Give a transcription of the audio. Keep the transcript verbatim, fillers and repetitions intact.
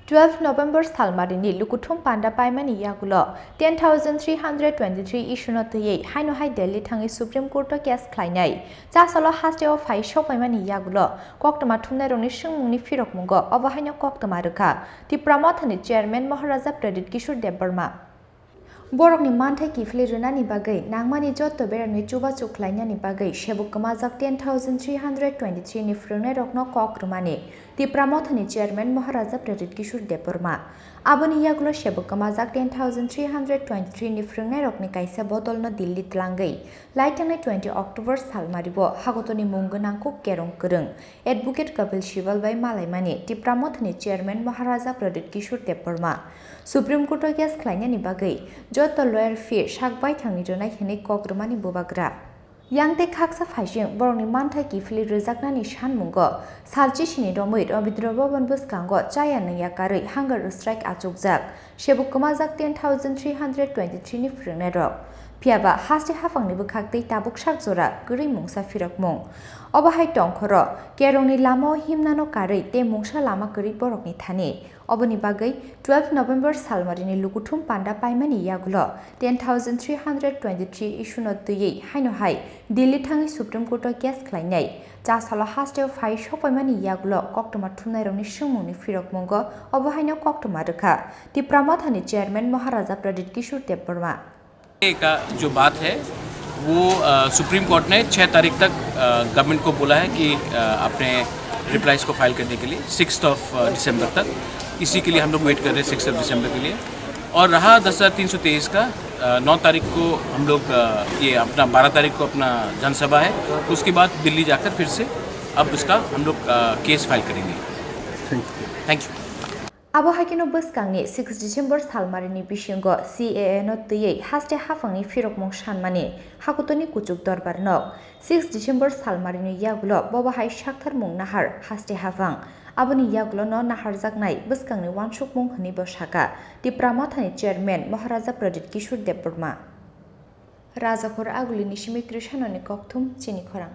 Twelve November salmarini lukuthum panda paimani yagulo ten thousand three hundred twenty-three issue no twiwi haino hai Delhi thangwi Supreme Court o case khlainai. Chasalo hasteo phai sokpaimani yagulo koktwma thumnairokni swngmungni phirokmungo obo haino koktwma rwkha Tipra Mothani chairman Maharaja Pradyut Kishore Debbarma. Borokni manthai kiphilwi rwnani bagwi nangmani jotto berokni chubachu khlainani bagwi sebuk kwmajak ten thousand three hundred twenty-three ni phwrwngnairokno kok rwmani Tipra Mothani chairman Maharaja Pradyut Kishore Debbarma. Aboni yagulo sebuk kwmajak ten thousand three hundred twenty-three ni phwrwngnairokni kaisa bodolno Delhi tlangwi laitangnai twenty October salmaribo hagotoni mung gwnang kuk kerong kwrwng Advocate Kapil Sibal bai malaimani Tipra Mothani chairman Maharaja Pradyut Kishore Debbarma. Supreme Court o case khlainani bagwi jotto lawyer fee sak baithangni rwnai hwnwi kok rwmani bubagra. Yang tei khaksa phaising borokni manthai kiphilwi rwjaknani sanmungo salchisini romwi Rabindra Bhavan bwskango chaya nungya karwi hunger strike achukjak sebuk kwmajak ten thousand three hundred twenty-three ni phwrwngnairok. Phiyaba haste haphangni bwkhak tei tabuk sak jora kwrwi mungsa phirokmung. Obo hai tongkhoro kerongni lamao himnano karwi tei mungsa lama kwrwi borokni thani. Oboni bagwi twelve November salmarini lukuthum panda paimani yagulo ten thousand three hundred twenty-three issue no twiwi haino hai Delhi thangwi Supreme Court o case khlainai. Chasalo hasteo phai sokpaimani yagulo koktwma thumnairokni swngmungni phirokmungo obo haino koktwma rwkha Tipra Mothani chairman Maharaja Pradyut Kishore Debbarma. का जो बात है वो supreme court ने छः तारीख तक गवर्नमेंट को बोला है कि अपने रिप्लाईज को फाइल करने के लिए सिक्स्थ ऑफ दिसंबर तक। इसी के लिए हम लोग वेट कर रहे हैं सिक्स्थ दिसंबर के लिए। और रहा दस हज़ार तीन सौ तेईस का, नौ तारीख को हम लोग ये अपना बारह तारीख को अपना जनसभा है, उसके बाद दिल्ली जाकर फिर से अब उसका हम लोग केस फाइल करेंगे। Thank you. Abo hai kheno bwskangni six December salmarini bisingo C A A no twiwi haste haphangni phirokmung sanmani hakutoni kuchuk dorbar nok. Six December salmarini yagulo bobo hai saktharmung nahar haste haphang. Aboni yagulo no naharjaknai bwskangni uansukmung hwnwi bo saka Tipra Mothani chairman Maharaja Pradyut Kishore Debbarma. Rajakhor Agulini simi Krishanoni kokthum chini khorang.